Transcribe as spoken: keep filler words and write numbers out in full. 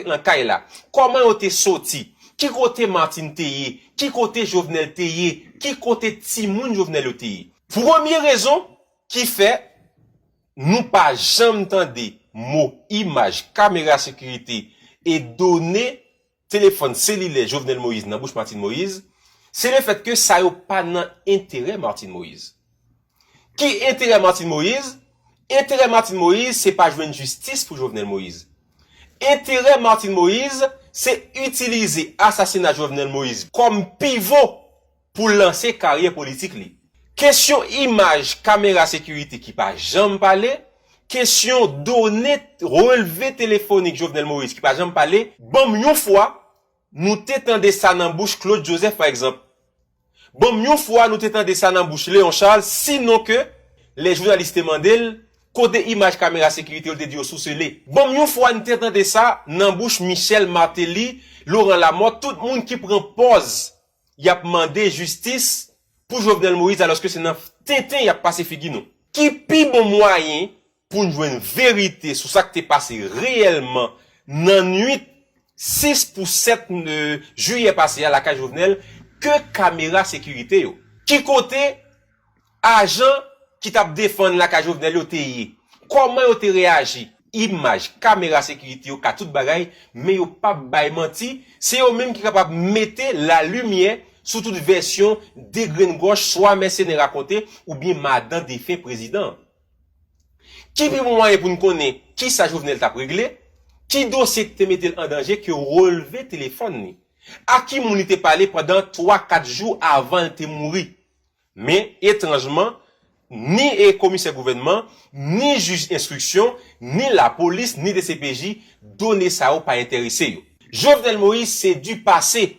nan kay la? Kòman yo te soti? Ki kote Martine te ye? Ki kote Jovenel te ye? Ki kote timoun Jovenel yo te ye? Premye rezon ki fè nou pa janm tande mo, imaj, kamera sekirite e done telefòn selilè Jovenel Moïse nan bouch Martine Moïse, se lefètke sa yo pa nan enterè Martine Moïse. Ki enterè Martine Moïse? Enterè Martine Moïse se pa jwenn jistis pou Jovenel Moïse. Enterè Martine Moïse se itilize asasina Jovenel Moïse kòm pivo pou lanse karyè politik li. Kesyon imaj kamera sekirite ki pa janm pale, kesyon done relve telefonik Jovenel Moïse ki pa janm pale, ban m yon fwa nou te tande sa nan bouch Claude Joseph pa egzanp. Ban m yon fwa nou te tande sa nan bouch Léon Charles, sinon ke lè jounalis te mande l kote imaj kamera sekirite yo, l te di yo sousele. Ban m yon fwa n te tande sa nan bouch Michel Martelly, Laurent Lamothe, tout moun ki pran pòz y ap mande jistis pou Jovenel Moïse alòske se nan tenten y ap pase figi nou. Ki pi bon mwayen pou n jwenn verite sou sa k te pase reyèlman nan nwit sis pou sèt jiyè pase a lakay Jovenel ke kamera sekirite yo? Ki kote ajan ki t ap defann lakay Jovenel yo te ye? Kòman yo te reyaji? Imaj, kamera sekirite yo ka tout bagay, men yo p ap bay manti. Se yo menm ki kapab mete lalimyè sou tout vèsyon degrenngòch swa mèsenè rakonte oubyen madan defen prezidan an. Ki pi bon mwayen pou n konnen kisa Jovenel t ap regle? Ki dosye ki te mete l an danje ke relve telefòn li? A ki moun li te pale pandan twa kat jou avan l te mouri? Men, etranjman, ni e komisè gouvènman, ni jij enstriksyon, ni lapolis, ni D C P J, done sa yo pa enterese yo. Jovenel Moïse se du passé.